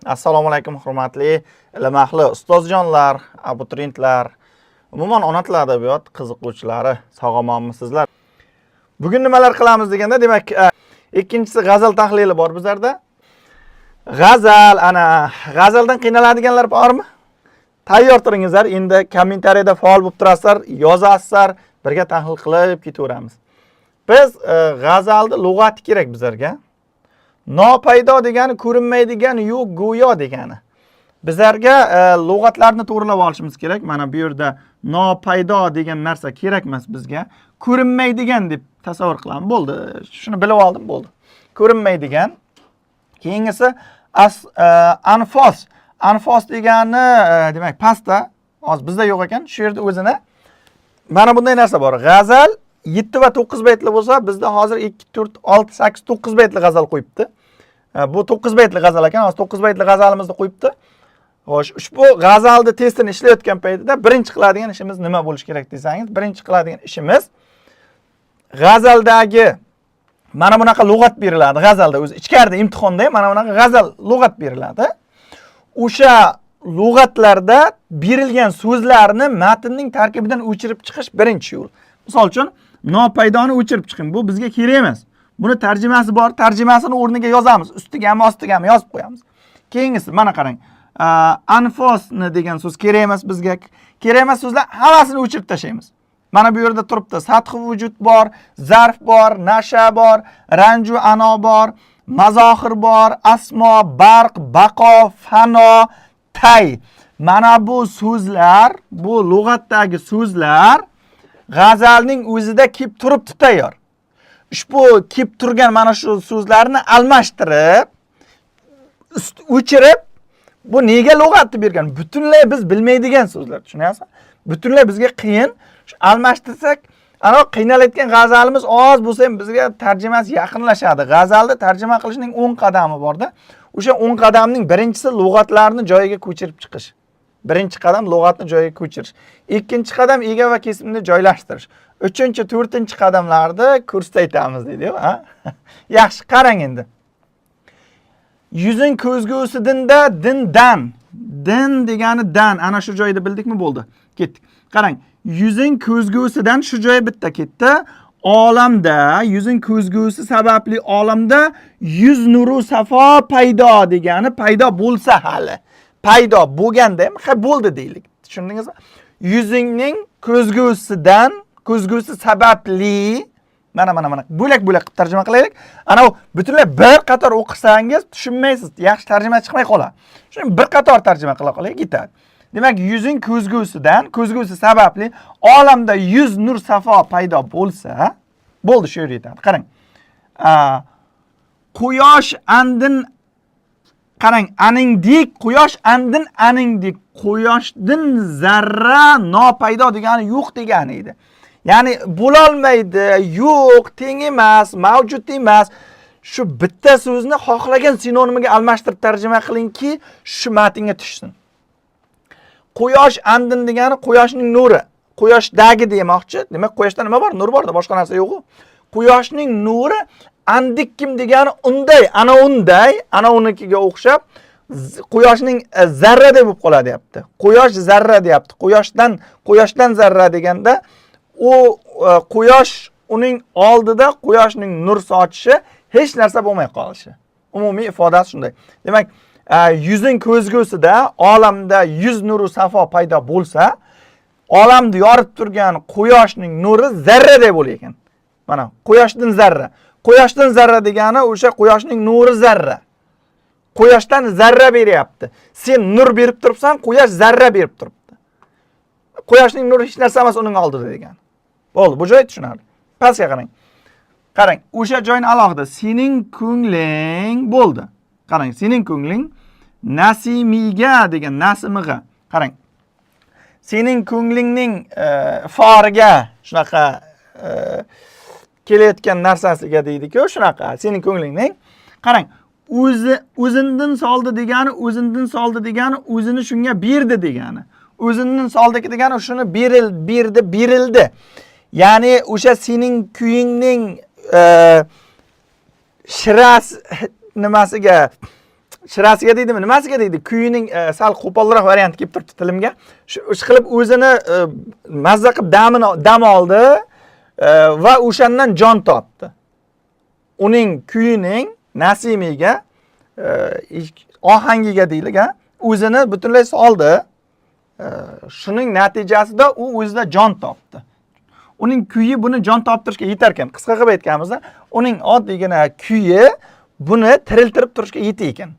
Assalomu alaykum, hurmatli ilm ahli, ustozjonlar, abituriyentlar, umuman ona tili adabiyot qiziquvchilari, sog' omonmisizlar? Bugun nimalar qilamiz deganda, demak, ikkinchisi g'azal tahlili bor bizlarda. G'azal, ana, g'azaldan qiynaladiganlar bormi? Tayyor turingizlar, endi kommentariyada faol bo'lib turasizlar, yozasizlar, birga tahlil qilib ketaveramiz. Biz g'azalni lug'ati kerak bizlarga. Nopaydo degani ko'rinmaydigan, yo'q, go'yo degani. Bizlarga lug'atlarni to'g'rilab olishimiz kerak. Mana bu yerda nopaydo degan narsa kerak emas bizga. Ko'rinmaydigan deb tasavvur qilamiz. Bo'ldi. Shuni bilib oldim, bo'ldi. Ko'rinmaydigan. Keyingisi anfos. Anfos degani demak pastda, hozir bizda yo'q ekan. Shu yerda o'zini mana bunday narsa bor. G'azal 7 va 9 baytli bo'lsa, bizda hozir 2, 4, 6, 8, 9 baytli g'azal qo'yibdi. Bu 9 baytli g'azal ekan. Hozir 9 baytli g'azalimizni qo'yibdi. Xo'sh, ushbu g'azalni testini ishlayotgan paytida birinchi qiladigan ishimiz nima bo'lishi kerak desangiz, birinchi qiladigan ishimiz g'azaldagi mana bunaqa lug'at beriladi. G'azalda o'zi ichkarida imtihonda ham mana bunaqa g'azal lug'at beriladi. O'sha lug'atlarda berilgan so'zlarni matnning tarkibidan o'chirib chiqish birinchi yo'l. Misol uchun, nopaydoni o'chirib chiqing. Bu bizga kerak emas. Buni tarjimasi bor, tarjimasini o'rniga yozamiz. Ustigami, ostigami yozib qo'yamiz. Keyingisi, mana qarang. Anfosni degan so'z kerak emas bizga. Kerak emas so'zlar hammasini o'chirib tashlaymiz. Mana bu yerda turibdi. Sathi vujud bor, zarf bor, nasha bor, ranju ano bor, mazohir bor, asmo, barq, baqo, fano, tay. Mana bu so'zlar, bu lug'atdagi so'zlar g'azalning o'zida kelib turibdi tayyor. Ushbu kelib turgan mana shu so'zlarni almashtirib, o'chirib, bu nega lug'atni bergan? Butunlay biz bilmaydigan so'zlar, tushunyapsizmi? Butunlay bizga qiyin. Shu almashtirsak, ana qiynalayotgan g'azalimiz oz bo'lsa ham bizga tarjimasi yaqinlashadi. G'azalni tarjima qilishning 10 qadami borda. O'sha 10 qadamning birinchisi lug'atlarni joyiga ko'chirib chiqish. Birinchi qadam lug'atni joyiga ko'chirish. Ikkinchi qadam ega va kesimni joylashtirish. Uchinchi, to'rtinchi qadamlarni kursda aytamiz deydi-yu, ha? Yaxshi, qarang endi. Yuzing ko'zgusidinda dindan. Din degani dan. Ana shu joyda bildikmi, bo'ldi. Ketdik. Qarang, yuzing ko'zgusidan shu joyi bitta ketdi. Olamda yuzing ko'zgusi sababli olamda yuz nuru safo paydo degani paydo bo'lsa hali. Paydo bo'lganda ham ha bo'ldi deylik. Tushundingizmi? Yuzingning ko'zgusidan, ko'zgusi sababli mana mana mana bo'lak-bo'lak qilib tarjima qilaylik. Ana u butunlay bir qator o'qisangiz tushunmaysiz, yaxshi tarjima chiqmay qoladi. Shuni bir qator tarjima qila qolaylik, yetadi. Demak, yuzing ko'zgusidan, ko'zgusi sababli olamda yuz nur safo paydo bo'lsa, bo'ldi, shu yerga yetadi. Qarang. Quyosh andin, qarang, aningdek quyosh andin aningdek quyoshdan zarra nopaydo degani yo'q degani edi. Ya'ni bo'lolmaydi, yo'q, teng emas, mavjud emas. Shu bitta so'zni xohlagan sinonimiga almashtirib tarjima qilingki, shu matnga tushsin. Quyosh andin degani quyoshning nuri. Quyoshdagi demoqchi. Demak, quyoshda nima bor? Nur borda, boshqa narsa yo'q-ku. Quyoshning nuri andikkim degani unday, ana unday, ana unikiga o'xshab quyoshning zarra deb bo'lib qoladi deyapti. Quyosh zarra deyapti. Quyoshdan, quyoshdan zarra deganda u quyosh uning oldida quyoshning nur sochishi hech narsa bo'lmay qolishi. Umumiy ifodasi shunday. Demak, yuzing ko'zgusida olamda yuz nuru safo paydo bo'lsa, olamni yorib turgan quyoshning nuri zarraday bo'lar ekan. Mana quyoshdan zarra. Quyoshdan zarra degani o'sha quyoshning nuri zarra. Quyoshdan zarra beryapti. Sen nur berib turibsan, quyosh zarra berib turibdi. Quyoshning nuri hech narsa emas uning oldida degan. Bo'ldi, bu joy tushunarli. Pastga qarang. Qarang, o'sha joyni alohida sening ko'ngling bo'ldi. Qarang, sening ko'ngling Nasimiga degan Nasimiga. Qarang. Sening ko'nglingning foriga shunaqa kelayotgan narsasiga deydi-ku, shunaqa. Sening ko'nglingning. Qarang, o'zi o'zindan soldi degani, o'zindan soldi degani o'zini shunga berdi degani. O'zindan soldiki degani shuni beril, berdi, berildi. Ya'ni o'sha sening kuyingning shiras nimasiga Shirasiga deydimi, nimasiga deydi, kuyining sal qo'polroq varianti kelib turibdi tilimga. Shu ish qilib o'zini mazza qilib damini dam oldi va o'shandan jon topdi. Uning kuyining Nasimiga ohangiga deylik, ha, o'zini butunlay soldi. Shuning natijasida u o'zida jon topdi. Uning kuyi buni jon toptirishga yetar ekan. Qisqa qilib aytganimizda, uning oddiygina kuyi buni tiriltirib turishga yetar ekan.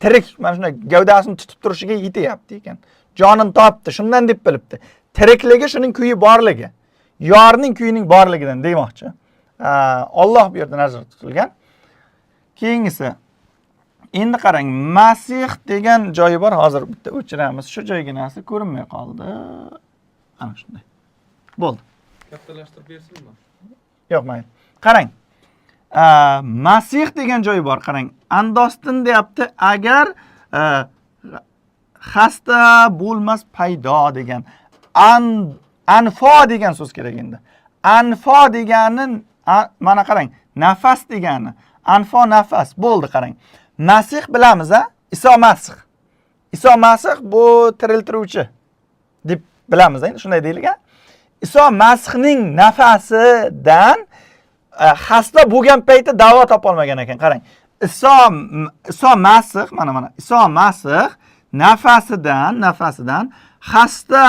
Tirik mana shunday gavdasini tutib turishiga yetyapti ekan. Jonini topdi, shundan deb bilibdi. Tirikligi shuning kuyi borligi. Yorning kuyining borligidan demoqchi. Alloh bu yerda nazarda tutilgan. Keyingisi, endi qarang, Masih degan joyi bor. Hozir bitta o'chiramiz. Shu joyginasi ko'rinmay qoldi. Ana shunday. Bo'ldi. Kattalashtirib bersinmi? Yo'q, mayli. Qarang. Masih degan joyi bor, qarang. Andostin deyapti, agar xasta bo'lmas paydo degan. Anfo degan so'z kerak endi. Anfo degani mana qarang, nafas degani. Anfo nafas bo'ldi, qarang. Masih bilamiz, a? Iso Masih. Iso Masih bu tiriltiruvchi deb bilamiz, endi shunday deylik, a? Iso Masihning nafasidan xasta bo'lgan paytda davo topolmagan ekan. Qarang. Iso Masih, mana Iso Masih nafasidan xasta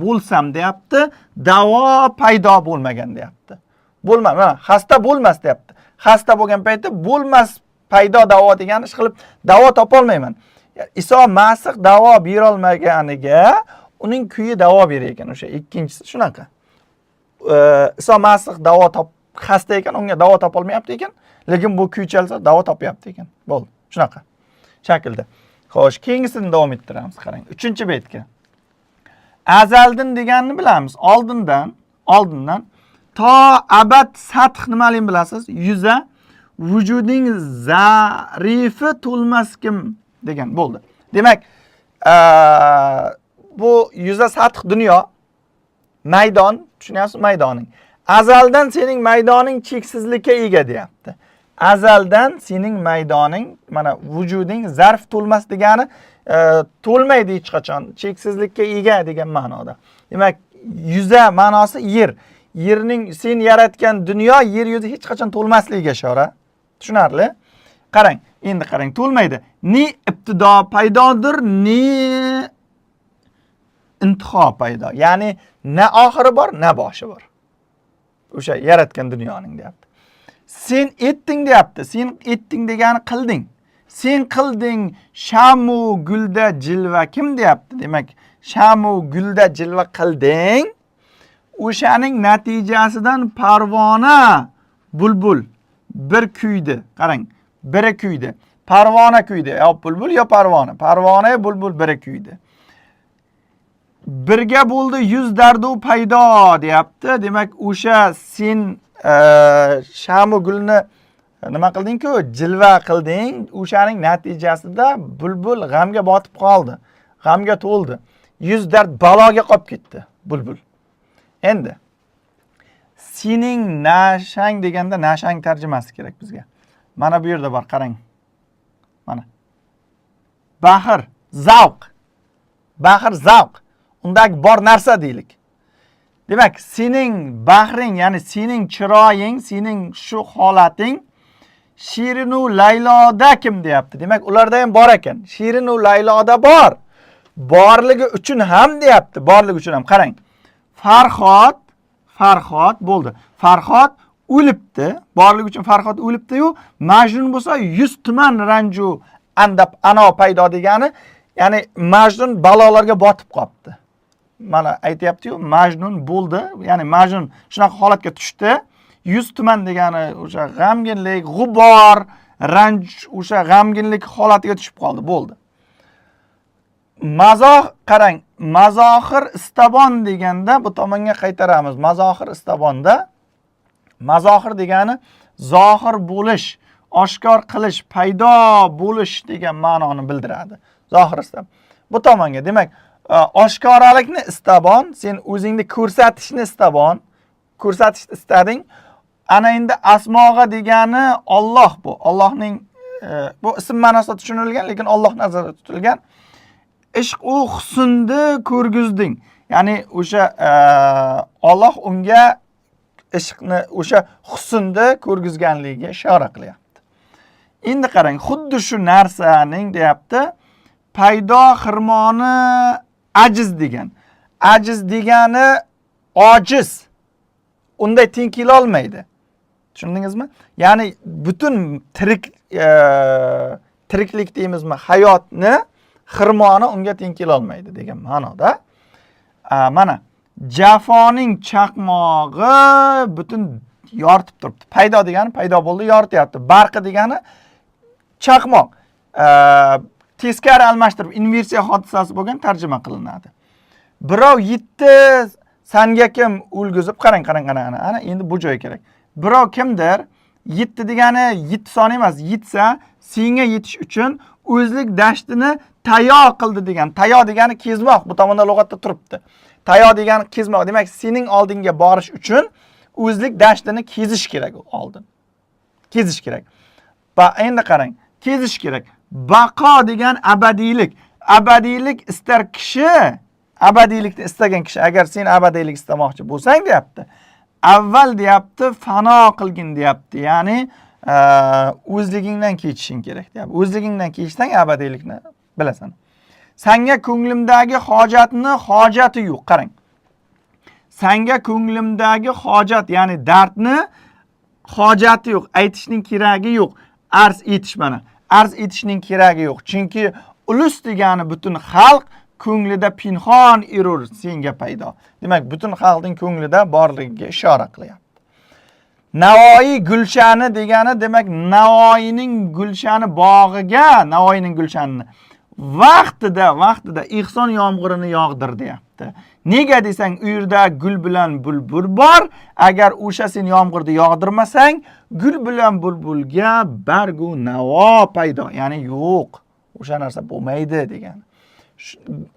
bo'lsam deyapti, davo paydo bo'lmagan deyapti. Bo'lma, mana xasta bo'lmas deyapti. Xasta bo'lgan paytda bo'lmas paydo davo degani ish qilib davo topolmayman. Iso Masih davo berolmaganiga uning kuyi davo berar ekan. O'sha ikkinchisi shunaqa. Iso Masih davo top xasta ekan, unga davo topolmayapti ekan, lekin bu kuy chalsa davo topyapti ekan. Bo'ldi. Shunaqa shaklda. Xo'sh, keyingisini davom ettiramiz, qarang. 3-betga. Azaldin deganini bilamiz. Oldindan to abad sath nimaligini bilasiz? Yuza vujuding zarifi to'lmas kim degan bo'ldi. Demak, bu yuza sath dunyo, maydon, tushunyapsiz, maydoning. Azaldan sening maydoning cheksizlikka ega deyapti. Azaldan sening maydoning, mana vujuding zarf to'lmas degani to'lmaydi hech qachon, cheksizlikka ega degan ma'noda. Demak, yuza ma'nosi yer. Yerning sen yaratgan dunyo yer yuzi hech qachon to'lmasligiga ishora. Tushunarli? Qarang, endi qarang, to'lmaydi. Ni ibtido paydodir, ni intiho paydo. Ya'ni na oxiri bor, na boshi bor. O'sha yaratgan dunyoning deyapti. Sen etding deyapti. Sen etding degani qilding. Sen qilding shamu gulda jilva kim deyapti. Demak, shamu gulda jilva qilding. O'shaning natijasidan parvona bulbul bir kuydi. Qarang, biri kuydi. Parvona kuydi. Yo bulbul yo parvona. Parvona bulbul biri kuydi. Birga bo'ldi yuz dardu paydo deyapti. Demak, o'sha sen shamu gulni nima qilding-ku? Jilva qilding. O'shaning natijasida bulbul g'amga botib qoldi. G'amga to'ldi. Yuz dard baloga qolib ketdi bulbul. Endi sening nashang deganda nashang tarjimasi kerak bizga. Mana bu yerda bor, qarang. Mana. Bahr, zavq. Bahr zavq. Undagi bor narsa deylik. Demak, sening bahring, ya'ni sening chiroying, sening shu holating Shirinu Layloda kim deyapti. Demak, ularda ham bor ekan. Shirinu Layloda bor. Borligi uchun ham deyapti. Borligi uchun ham. Qarang. Farhod bo'ldi. Farhod o'libdi. Borligi uchun Farhod o'libdi-yu, Majnun bo'lsa 100 tuman ranju andab ano paydo degani, ya'ni Majnun balolarga botib qolibdi. Mana aytyapti-yu, Majnun bo'ldi, ya'ni Majnun shunaqa holatga tushdi. 100 tuman degani o'sha g'amginlik, g'ubor, ranj, o'sha g'amginlik holatiga tushib qoldi, bo'ldi. Mazoh, qarang, mazohir istabon deganda bu tomonga qaytaramiz. Mazohir istabonda mazohir degani zohir bo'lish, oshkor qilish, paydo bo'lish degan ma'noni bildiradi. Zohir istab. Bu tomonga, demak, oshkoralikni istabon, sen o'zingni ko'rsatishni istabon, ko'rsatishni istading. Ana endi asmog'a degani Alloh bu. Allohning Bu ism ma'nosida tushunilgan, lekin Alloh nazarda tutilgan. Ishq u husnni ko'rgizding. Ya'ni o'sha Alloh unga ishqni, o'sha husnni ko'rgizganligiga ishora qilyapti. Endi qarang, xuddi shu narsaning deyapti, paydo xirmoni ajiz degan. Ajiz degani ojiz. Unday teng kela olmaydi. Tushundingizmi? Ya'ni butun tiriklik deymizmi, hayotni xirmoni unga teng kela olmaydi degan ma'noda. Mana jafoning chaqmog'i butun yoritib turibdi. Paydo degani paydo bo'ldi, yorityapti. Barqi degani chaqmoq. Teskari almashtirib inversiya hodisasi bo'lgan tarjima qilinadi. Birov yetdi sanga kim o'lgizib, qarang, qarang, qarang, ana endi bu joy kerak. Birov kimdir yetti degani yetti son emas, yetsa senga yetish uchun o'zlik dashtini tayo qildi degan. Tayo degani kezmoq, bu tomonda lug'atda turibdi. Tayo degani kezmoq. Demak, sening oldinga borish uchun o'zlik dashtini kezish kerak oldin. Kezish kerak. Va endi qarang, kezish kerak. Baqo degan abadiylik. Abadiylik istar kishi, abadiylikni istagan kishi, agar sen abadiylik istamoqchi bo'lsang deyapti. Avval deyapti, fano qilgin deyapti. Ya'ni o'zligingdan kechishing kerak deyapti. O'zligingdan kechsang abadiylikni bilasan. Sanga ko'nglimdagi hojatni hojati yo'q. Qarang. Sanga ko'nglimdagi hojat, ya'ni dardni hojati yo'q. Aytishning keragi yo'q. Arz etish mana. Arz etishning keragi yo'q. Chunki ulus degani butun xalq ko'nglida pinhon erur senga paydo. Demak, butun xalqning ko'nglida borligiga ishora qilyapti. Navoiy gulshani degani, demak, Navoiyning gulshani bog'iga, Navoiyning gulshanini vaqtida ehson yomg'irini yog'dir deyapti. Nega desang, u yerda gul bilan bulbul bor. Agar o'sha sen yomg'irni yog'dirmasang, gul bilan bulbulga bargu navo paydo, ya'ni yo'q. O'sha narsa bo'lmaydi degani.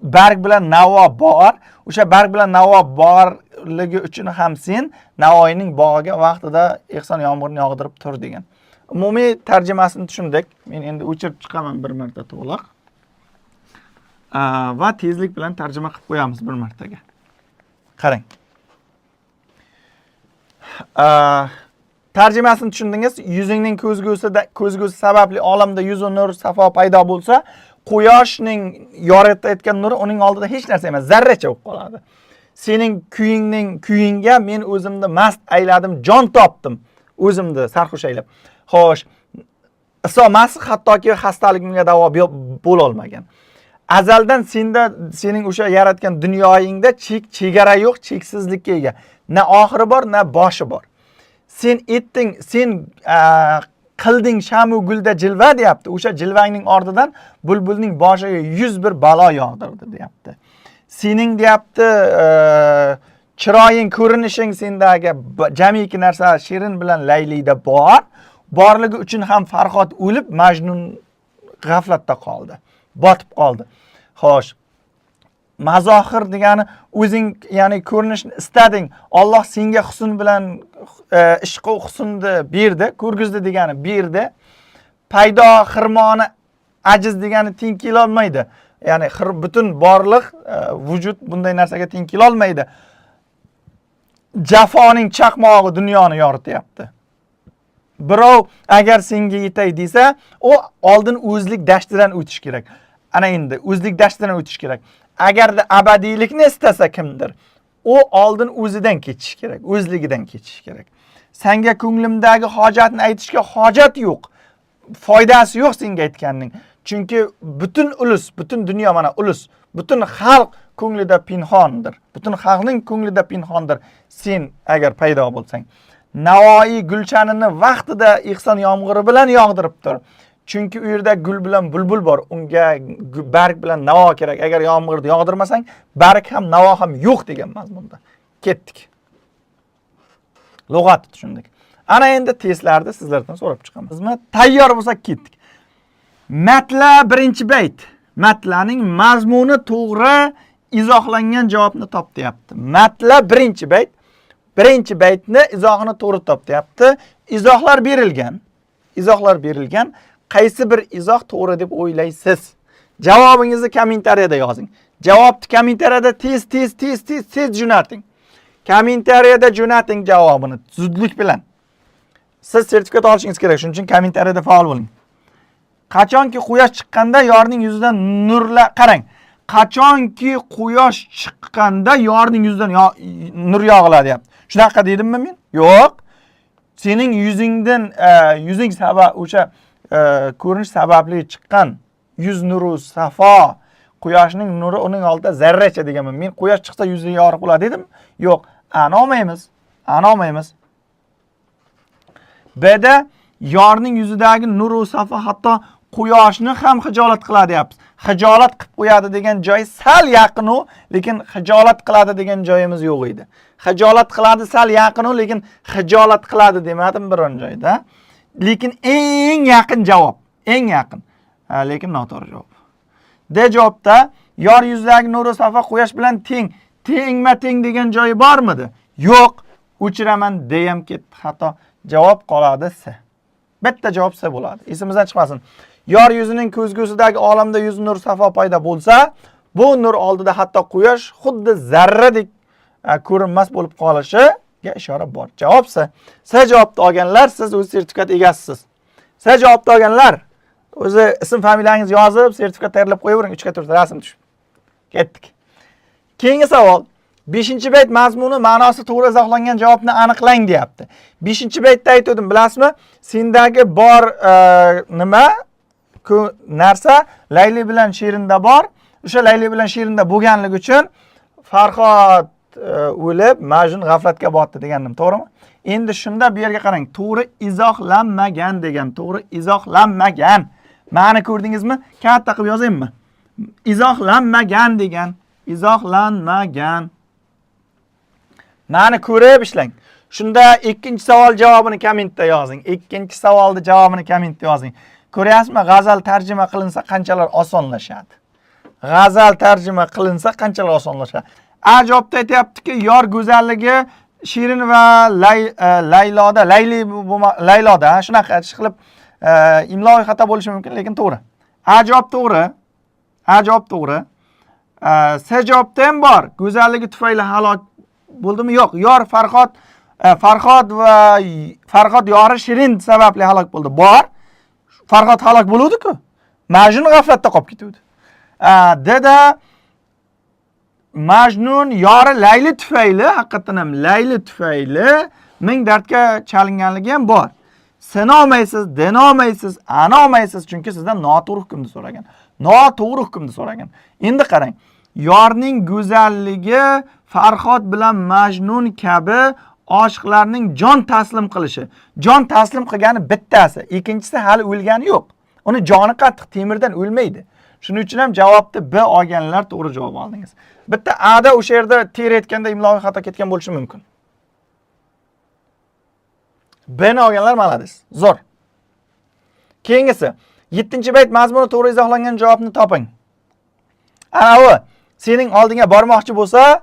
Barg bilan navo bor. O'sha barg bilan navo borligi uchun ham sen Navoiyning bog'iga vaqtida ehson yomg'irini yog'dirib tur degan. Umumiy tarjimasini tushundik. Men endi o'chirib chiqaman bir marta to'liq. Va tezlik bilan tarjima qilib qo'yamiz bir martaga. Qarang. Tarjimasini tushundingiz. Yuzingning ko'zgusi sababli olamda yuzu nur safo paydo bo'lsa, quyoshning yoritayotgan nuri uning oldida hech narsa emas, zarracha bo'lib qoladi. Sening kuyingga men o'zimni mast ayladim, jon topdim, o'zimni sarxush aylab. Xo'sh, Iso Masih hattoki xastaligimga davo bo'la olmagan. Azaldan senda, sening o'sha yaratgan dunyoyingda chek chegara yo'q, cheksizlikka ega. Na oxiri bor, na boshi bor. Sen etding, sen qilding shamu gulda jilva deyapti. O'sha jilvangning ordidan bulbulning boshiga 101 balo yog'dirdi deyapti. Sening deyapti, chiroying, ko'rinishing sendagi jamiki narsa Shirin bilan Laylida bor. Borligi uchun ham Farhod o'lib, Majnun g'aflatda qoldi. Botib qoldi. Xo'sh, mazohir degani o'zing, ya'ni ko'rinishni istading. Alloh senga husn bilan ishqu husnni berdi, ko'rgizdi degani berdi. Paydo xirmoni ajiz degani teng kela olmaydi. Ya'ni butun borliq, vujud bunday narsaga teng kela olmaydi. Jafoning chaqmog'i dunyoni yorityapti. Birov agar senga yetay desa, u oldin o'zlik dashtidan o'tish kerak. Ana endi o'zlik dashtidan o'tish kerak. Agarda abadiylikni istasa kimdir, u oldin o'zidan kechish kerak, o'zligidan kechish kerak. Senga ko'nglimdagi hojatni aytishga hojat yo'q. Foydasi yo'q senga aytganning. Chunki butun ulus, butun dunyo mana ulus, butun xalq ko'nglida pinhondir. Butun xalqning ko'nglida pinhondir. Sen agar paydo bo'lsang. Navoiy gulshanini vaqtida ehson yomg'iri bilan yog'dirib tur. Chunki u yerda gul bilan bulbul bor. Unga barg bilan navo kerak. Agar yomg'irni yog'dirmasang, barg ham navo ham yo'q degan mazmunda. Ketdik. Lug'atni tushundik. Ana endi testlarni sizlardan so'rab chiqamiz. Bizmi tayyor bo'lsak ketdik. Matla birinchi bayt. Matlaning mazmuni to'g'ri izohlangan javobni top deyapti. Matla birinchi bayt. Birinchi baytni izohini to'g'ri top deyapti. Izohlar berilgan. Izohlar berilgan. Qaysi bir izoh to'g'ri deb o'ylaysiz? Javobingizni kommentariyada yozing. Javobni kommentariyada tez tez tez tez tez jo'nating. Kommentariyada jo'nating javobini zudlik bilan. Siz sertifikat olishingiz kerak, shuning uchun kommentariyada faol bo'ling. Qachonki quyosh chiqqanda yorning yuzidan nurlar, qarang. Qachonki quyosh chiqqanda yorning yuzidan nur yog'iladi deyapti. Shunaqa dedimmi men? Yo'q. Sening yuzingdan yuzing sabab o'sha ko'rinish sababli chiqqan yuz nuru safo, quyoshning nuri uning oldida zarracha deganman. Men quyosh chiqsa yuzi yorug' bo'ladi dedim. Yo'q, ani olmaymiz. Ani olmaymiz. Bda yorning yuzidagi nuru safo hatto quyoshni ham hijolat qiladi deyapmiz. Hijolat qilib qo'yadi degan joy sal yaqin u, lekin hijolat qiladi degan joyimiz yo'q edi. Hijolat qiladi sal yaqin u, lekin hijolat qiladi demadim biron joyda. Lekin eng yaqin javob, eng yaqin. Ha, lekin noto'g'ri javob. D javobda yor yuzidagi nuru safo quyosh bilan teng, tengma teng degan joyi bormidi? Yo'q. O'chiraman, D ham ketdi xato. Javob qoladi S. Bitta javob S bo'ladi. Esimizdan chiqmasin. Yor yuzining ko'zgusidagi olamda yuz nur safo paydo bo'lsa, bu nur oldida hatto quyosh xuddi zarradek ko'rinmas bo'lib qolishiga ishora bor. Javob S. S javobni olganlar, siz o'z sertifikat egasisiz. S javobni olganlar o'zi ism familiyangizni yozib, sertifikat tayyorlab qo'yavering, 3 ga 4 rasm tushib. Ketdik. Keyingi savol. 5-bayt mazmuni ma'nosi to'g'ri izohlangan javobni aniqlang deyapti. 5-baytda aytgandim, bilasizmi? Sendagi bor nima narsa Layli bilan Shirinda bor. O'sha Layli bilan Shirinda bo'lganligi uchun Farhod o'lib, Majnun g'aflatga botdi degandim, to'g'rimi? Endi shunda bu yerga qarang, to'g'ri izohlanmagan degan, to'g'ri izohlanmagan. Ma'ni ko'rdingizmi? Katta qilib yozaymi? Izohlanmagan degan, izohlanmagan. Ma'ni ko'rib ishlang. Shunda ikkinchi savol javobini kommentda yozing. Ikkinchi savolning javobini kommentda yozing. Ko'ryapsizmi? G'azal tarjima qilinsa qanchalar osonlashadi. G'azal tarjima qilinsa qanchalar osonlashadi. A javobda aytyaptiki, yor go'zalligi Shirin va Layloda, Layli Layloda shunaqa ish qilib imloviy xato bo'lishi mumkin, lekin to'g'ri. A javob to'g'ri. A javob to'g'ri. S javobda ham bor. Go'zalligi tufayli halok bo'ldimi? Yo'q. Yor Farhod, Farhod va Farhod yori Shirin sababli halok bo'ldi. Bor. Farhod halok bo'luvdi-ku. Majnun g'aflatda qolib ketuvdi. Dda Majnun yori Layli tufayli, haqiqatan ham Layli tufayli ming dardga chalinganligi ham bor. Seni olmaysiz, deni olmaysiz, ani olmaysiz, chunki sizdan noto'g'ri hukmni so'ragan. Noto'g'ri hukmni so'ragan. Endi qarang, yorning go'zalligi Farhod bilan Majnun kabi oshiqlarning jon taslim qilishi. Jon taslim qilgani bittasi, ikkinchisi hali o'lgani yo'q. Uni joni qattiq, temirdan o'lmaydi. Shuning uchun ham javobni B olganlar to'g'ri javob oldingiz. Bitta A da o'sha yerda terayotganda imloviy xato ketgan bo'lishi mumkin. B ni olganlar молодец. Zo'r. Keyingisi, 7-bayt mazmuni to'g'ri izohlangan javobni toping. Ana u sening oldinga bormoqchi bo'lsa,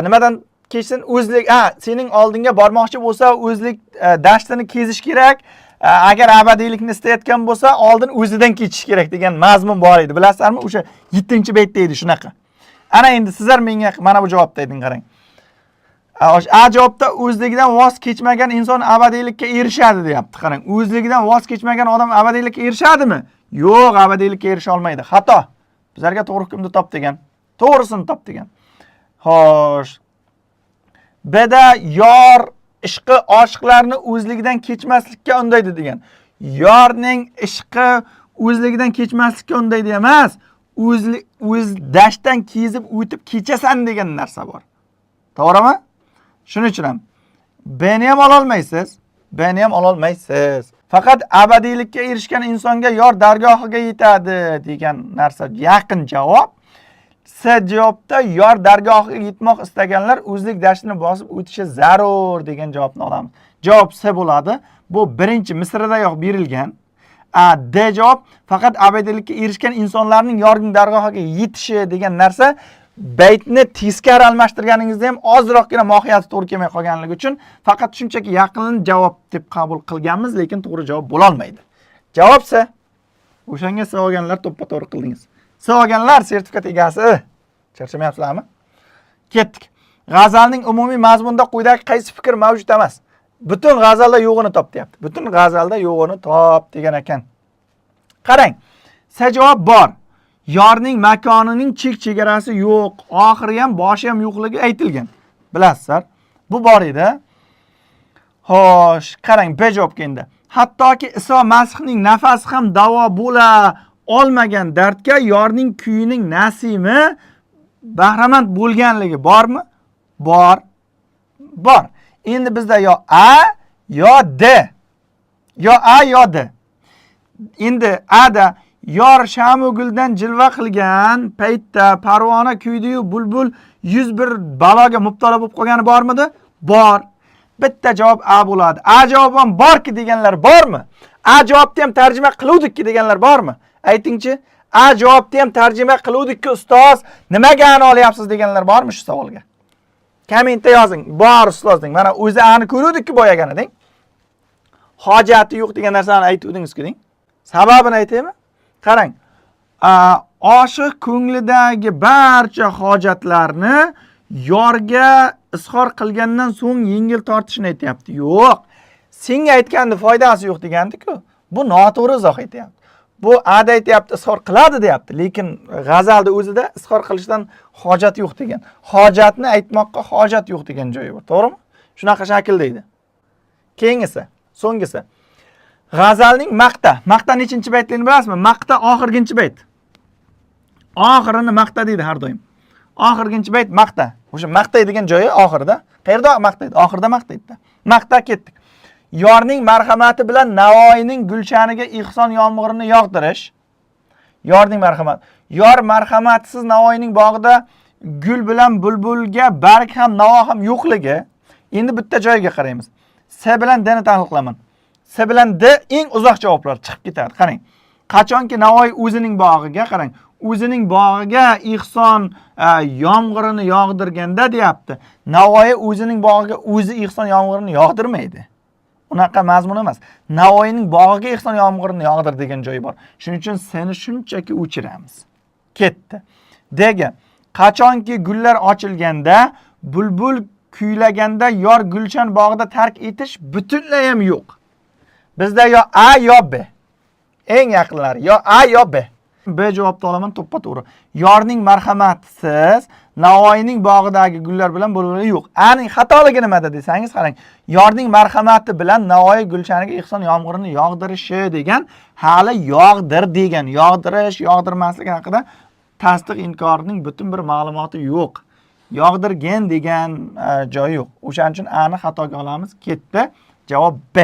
nimadan kechsin? O'zlik, ha, sening oldinga bormoqchi bo'lsa, o'zlik dashtini kezish kerak. Agar abadiylikni istayotgan bo'lsa, oldin o'zidan kechish kerak degan mazmun bor edi. Bilasizlarmi? O'sha 7-baytda edi shunaqa. Ana endi sizlar menga mana bu javobni ayting, qarang. A javobda o'zligidan voz kechmagan inson abadiylikka erishadi deyapti. Qarang, o'zligidan voz kechmagan odam abadiylikka erishadimi? Yo'q, abadiylikka erisha olmaydi. Xato. Bizlarga to'g'ri hukmni top degan. To'g'risini top degan. Xo'sh. Bda yor ishqi oshiqlarni o'zligidan kechmaslikka undaydi degan. Yorning ishqi o'zligidan kechmaslikka undaydi emas. O'zlik o'z dashtdan kezib o'tib kechasan degan narsa bor. To'g'rimi? Shuning uchun ham B ni ham ola olmaysiz, B ni ham ola olmaysiz. Faqat abadiylikka erishgan insonga yor dargohiga yetadi degan narsa yaqin javob. S javobda yor dargohiga yetmoq istaganlar o'zlik dashtini bosib o'tishi zarur degan javobni olamiz. Javob S bo'ladi. Bu birinchi misradayoq berilgan. A D javob faqat abadiylikka erishgan insonlarning yorning dargohiga yetishi degan narsa baytni teskari almashtirganingizda ham ozroqgina mohiyati to'g'ri kelmay qolganligi uchun faqat shunchaki yaqin javob deb qabul qilganmiz, lekin to'g'ri javob bo'la olmaydi. Javob S. O'shanga S olganlar to'ppa to'g'ri qildingiz. S olganlar sertifikat egasi. Charchamayapsizlarmi? Ketdik. G'azalning umumiy mazmunida quyidagi qaysi fikr mavjud emas? Butun g'azalda yo'g'ini top deyapti. Butun g'azalda yo'g'ini top degan ekan. Qarang. S javob bor. Yorning makonining chek-chegarasi yo'q, oxiri ham boshi ham yo'qligi aytilgan. Bilasizlar. Bu bor edi. Xo'sh, qarang, B javobga endi. Hattoki Iso Masihning nafasi ham davo bo'la olmagan dardga yorning kuyining nasimi bahramand bo'lganligi bormi? Bor. Bor. Endi bizda yo A yo D. Yo A yo D. Endi A da yor shamu guldan jilva qilgan paytda parvona kuydi-yu bulbul 101 baloga mubtalo bo'lib qolgani bormidi? Bor. Bitta javob A bo'ladi. A javob ham borki deganlar bormi? A javobni ham tarjima qiluvdikki deganlar bormi? Aytingchi. A javobni ham tarjima qiluvdikki ustoz, nimaga ani olyapsiz deganlar bormi shu savolga? Kommentda yozing. Bor ustoz deng. Mana o'zi ani ko'ruvdikki boyagani deng. Hojati yo'q degan narsani aytuvdingiz-ku deng. Sababini aytaymi? Qarang. Oshiq ko'nglidagi barcha hojatlarni yorga izhor qilgandan so'ng yengil tortishini aytyapti. Yo'q. Senga aytganda foydasi yo'q degandi-ku. Bu noto'g'ri izoh aytyapti. Bu ada aytyapti, izhor qiladi deyapti, lekin g'azalda o'zida izhor qilishdan hojat yo'q degan. Hojatni aytmoqqa hojat yo'q degan joyi bor, to'g'rimi? Shunaqa shaklda edi. Keyingisi, so'nggisi. G'azalning maqta. Maqta nechinchi baytligini bilasizmi? Maqta oxirginchi bayt. Oxirini maqta deydi har doim. Oxirginchi bayt maqta. O'sha maqtaydigan joyi oxirida. Qayerda maqtaydi? Oxirida maqtaydi. Maqta ketdik. Yorning marhamati bilan Navoiyning gulshaniga ehson yomg'irini yog'dirish. Yorning marhamati. Yor marhamatsiz Navoiyning bog'ida gul bilan bulbulga barg ham navo ham yo'qligi. Endi bitta joyga qaraymiz. S bilan D ni tahlil qilaman. S bilan D eng uzoq javoblar chiqib ketadi. Qarang. Qachonki Navoiy o'zining bog'iga qarang, o'zining bog'iga ehson yomg'irini yog'dirganda deyapti. Navoiy o'zining bog'iga o'zi ehson yomg'irini yog'dirmaydi. Unaqa mazmun emas. Navoiyning bog'iga ehson yomg'irini yog'dir degan joyi bor. Shuning uchun seni shunchaki o'chiramiz. Ketdi. Dega qachonki gullar ochilganda, bulbul kuylaganda yor gulshan bog'ida tark etish butunlay ham yo'q. Bizda yo A yo B. Eng yaqinlari yo A yo B. B javobni olaman to'ppa to'g'ri. Yorning marhamatisiz Navoiyning bog'idagi gullar bilan bulbul yo'q. Aning xatoligi nimada desangiz qarang. Yorning marhamati bilan Navoiy gulshaniga ehson yomg'irini yog'dirishi degan hali yog'dir degan. Yog'dirish, yog'dirmaslik haqida tasdiq inkorning butun bir ma'lumoti yo'q. Yog'dirgan degan joyi yo'q. O'shaning uchun A ni xatoga olamiz. Ketdi. Javob B.